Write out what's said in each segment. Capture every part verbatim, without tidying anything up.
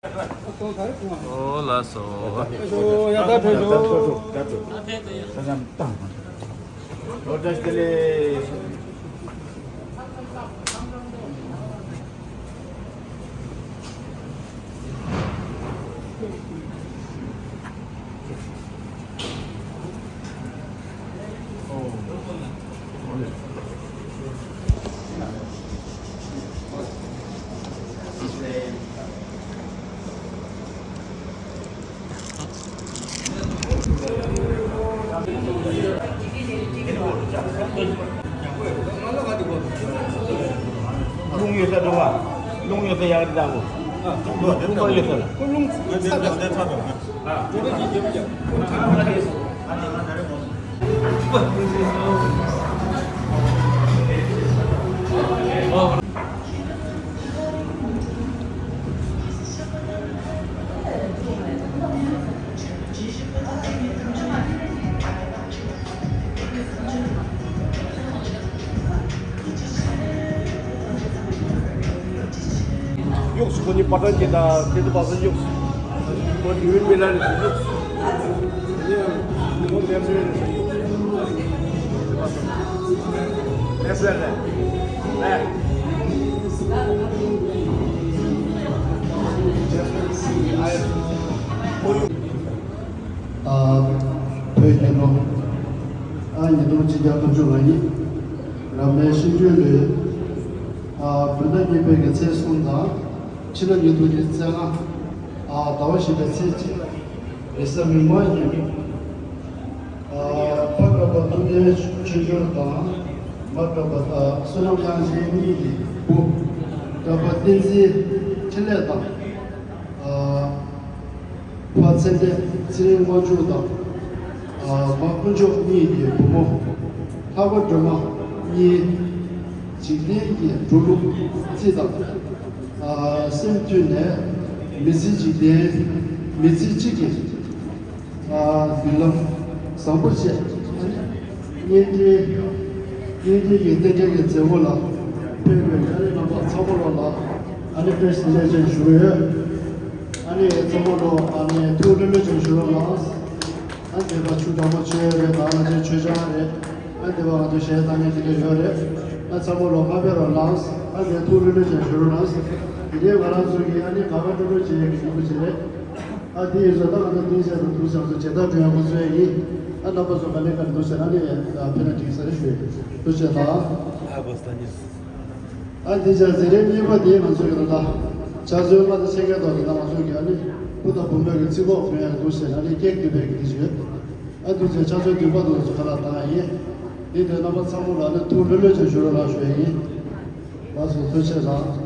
ཨོ་ལགས་སོ། ཕེབས་ཤོག་ཡ་ད་ཕེབས་ཤོག་རླུང་ཡོད་ས་འགྲོ་བ། རླུང་ཡོད་ས་ཡག་རེད་ད་གོ། རླུང་མ་ཡོད་ས་ལ། རླུང་ཚ་ད། གཡུགས་སུ་ཁོ་གཉིས་པ་ཏྲ་གྱི་དང་དེ་ཚོ་བ་ས་གཡུགས་སུ། ཁོ་དུས་མི་ལ་རེ་གཡུགས་སུ། དེ་ནས་ཁོ་ལེབ་སི་རེ་གཡུགས་སུ། ལེབ་སི་རེ་ལེ། ཨ། བོད་རྒྱལ་ལོ། ཨ། ཉིས་སྟོང་ཆིག་བརྒྱ་ལྔ་བཅུ་ང་གཉིས། རབ་གནས་ཤིང་སྤྲེལ་ལོའི། ཨ། བོད་ཟླ་གཉིས་པའི་གི་ཚེས་གསུམ་དང་། ཕྱི་ཟླ་ཉིས་སྟོང་གི་ཚེས་ལྔ། ཨ། ཟླ་བ་བཞི་པའི་ཚེས་གཅིག་རེས་གཟའ་མིག་དམར་ཉིན། ཨ། ཕ་གྲྭ་པ་ཐུབ་བསྟན་ཆོས་འབྱོར་དང་། མ་གྲྭ་པ་བསོད་ནམས་དབྱངས་ཅན་གཉིས་ཀྱི་བུ། གྲྭ་པ་བསྟན་འཛིན་འཕྲིན་ལས་དང་། ཨ། ཕ་ཚེ་འདས་ཚེ་རིང་དབང་ཕྱུག་དང་། ཨ། མ་དཀོན་མཆོག་གཉིས་ཀྱི་བུ་མོ། ལྷག་པ་སྒྲོལ་མ་གཉིས། འཇིག་རྟེན་གྱི་འགྲོ་ལུགས་རྩིས་དང་། ཨ། སེམས་མཐུན་ནས་མི་ཚེ་འཇིག་རྟེན་མི་ཚེ་གཅིག་གི། ཨ། མདུན་ལམ་བཟང་པོ་བྱས། གཉེན་འབྲེལ། གཉེན་འབྲེལ་གྱི་རྟེན་འབྲེལ་གྱི་མཛད་སྒོ་ལ་ཕེབས་པའི་ཨ་ནི་རྣམ་པ་ཚང་མ་ལོ་ལ་ཨ་ནི་བཀྲ་ཤིས་བདེ་ལེགས་ཅེས་ཞུ་གི་ཡོད། ཨ་ནི་ཚང་མ་ལོ་ཨ་ནི་ཐུགས་ལྷོད་ལྷོད་ཅིག་ཞུ་རོགས་གནང་། ཨ། འདི་པ་ཆུ་གྲང་མོ་ཆེ་རེད། ད་ང་ཚོའི་མཆོད་ཆང་རེད། ཨ། འདི་པ་ང་ཚོའི་གཞས་བཏང་མཁན་དེ་འདྲ་ཡོད་རེད། ཨ། ཚང་མ་ལོ་མ་ཕེབས་རོགས་གནང་། ཨ། འདི་ཐུགས་ལྷོད་ལྷོད་ཅིག་ཞུ་རོགས་གནང་། དེ་འདྲའི་ང་རང་ཚོ་གི་ཨ་ནི་ག་པར་སྤྲོ་སྤྲོ་བྱེད་ཡག་གི་ལས་འགུལ་ཅིག་རེད། ཨ། དེ་ཡིན་ཙང་ད་ང་ཚོ་དེའི་ཆེད་དུ་འདུག་སེ་ང་ཚོ་མཇལ་དར་སྒྲོན་ཡག་འགོ་ཚུགས་ཡིན། ཨ། རྣམ་པ་ཚོ་ག་ལེ་ག་ལེ་འདུག་སེ་ཨ་ནི་ཕེབས་ན་འགྲིག་ས་རེད་ཞུ། ཐུགས་རྗེ་ཆེ་གནང་། ཨ། འདི་ཆ་ཟེར་རེ་གཉིས་པ་དེ་ང་ཚོ་གི་ད་ལྟ་ཆ་ཚོད་མ་དང་ཕྱེད་ཀའི་ཐོག་ལ་ད་ང་ཚོ་གི་ཨ་ནི་བུ་དང་བུ་མོ་གི་རྩིས་འགོ་འཁོར་ཡག་འདུག་སེ་ཨ་ནི་ཀེག་འདི་པའི་གི་དེ་ཞུ། ཨ། འདི་ཆ་ཆ་ཚོད་བདུན་པ་དུ་ང་ཚོ་ཁ་ལག་བཏང་ཡ་ཡིན། དེ་དོན་རྣམ་པ་ཚང་མ་ལ་ཨ་ནི་ཐུགས་ལྷོད་ལྷོད་ཅིག་ཞུ་རོགས་གནང་ཞུ་ཡ་ཡིན། ལགས་སོ། ཐུགས་རྗེ་ཆེ་གནང་།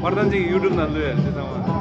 པར་ཐང་ཅིག་ཡུ་ཊུབ་ནང་བླུགས་ཡ་དེ་ཚང་མ།